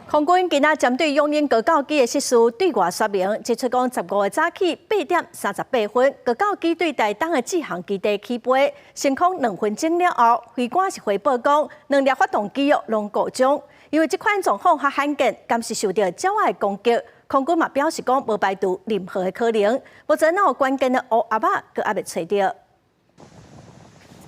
空軍今仔針對勇鷹高教機的失事對外說明，指出講15個早起8點38分，高教機對台東的志航基地起飛，升空2分鐘了後，飛官是回報講兩粒發動機哦攏故障，因為這款狀況較罕見，敢是受著鳥仔的攻擊。空軍嘛表示講無排除任何的可能，目前有關鍵的烏盒仔閣猶未揣著。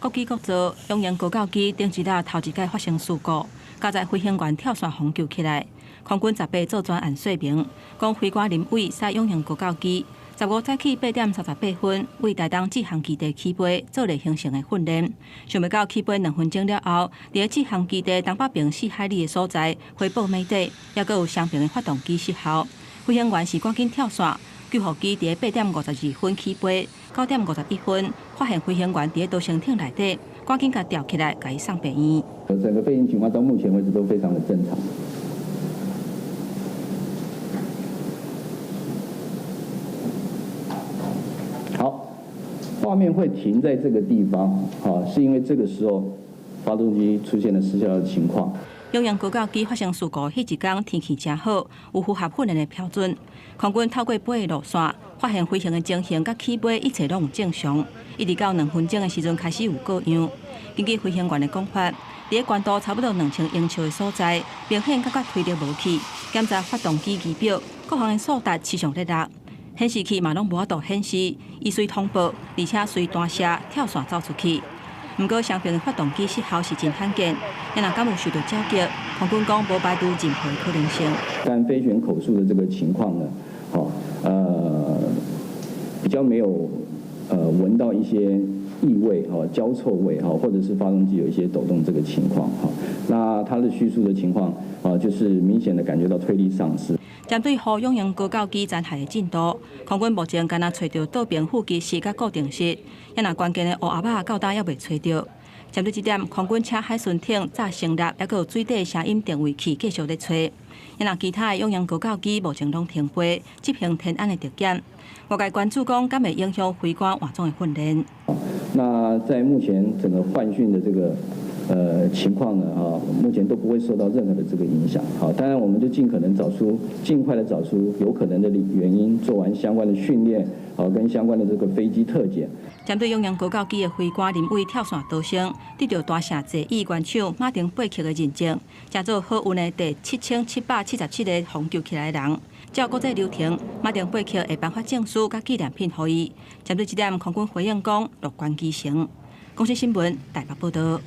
國機國造勇鷹高教機頂一日頭一擺發生事故，加載飛行員跳傘予救起來。空軍18做專案說明，講飛官林偉駛勇鷹高教機，15早起8點38分，對台東志航基地起飛，做例行性的訓練。想袂到起飛2分鐘了後，佇咧志航基地東北邊4海里的所在，回報沒底，猶閣有雙爿的發動機失效。飛行員是趕緊跳傘，救護機佇咧8點52分起飛，9點51分發現飛行員佇咧逃生艇內底，趕緊共吊起來，共伊送病院。整個飛行情況到目前為止都非常的正常。好，畫面會停在這個地方，好，是因為這個時候發動機出現了失效的情況。勇鷹高教機發生事故彼一工天氣誠好，有符合訓練的標準。空軍透過飛的路線，發現飛行的情形佮起飛一切攏有正常，一直到2分鐘的時陣開始有過樣。根據飛行員的講法，佇咧高度差不多2000英尺的所在，明顯感覺推力無去，檢查發動機儀表，各項的數值持續咧落，顯示器嘛攏無法度顯示，伊隨通報，而且隨彈射跳傘走出去。毋過雙爿的發動機失效是真罕見，若敢有受著鳥擊，空軍講無排除任何可能性。但飛行員口述的這個情況呢，比較沒有聞到一些異味，焦臭味，或者是發動機有一些抖動這個情況，那他的敘述的情況，就是明顯的感覺到推力喪失。針對予勇鷹高教機殘骸的進度，空軍目前干焦揣著島邊副機室佮固定室，猶若關鍵的烏盒仔到今猶未揣著。針對這點，空軍請海巡艇早成立，猶閣有水底聲音定位器繼續咧揣。猶若其他的勇鷹高教機目前攏停飛，執行天安的特檢。外界關注講，敢會影響飛官換裝的訓練？那在目前整個換訓的這個情況呢，目前都不會受到任何的這個影響。好，當然我們就盡可能找出，盡快的找出有可能的原因，做完相關的訓練，好，跟相關的這個飛機特檢。針對勇鷹高教機的飛官林偉跳傘逃生，得著大城濟醫原廠馬丁貝克的認證，成做好運的第7777個予救起來的人。照國際流程，馬丁貝克會頒發證書佮紀念品予伊。針對這點，空軍回應講樂觀其成。公視新聞台北報導。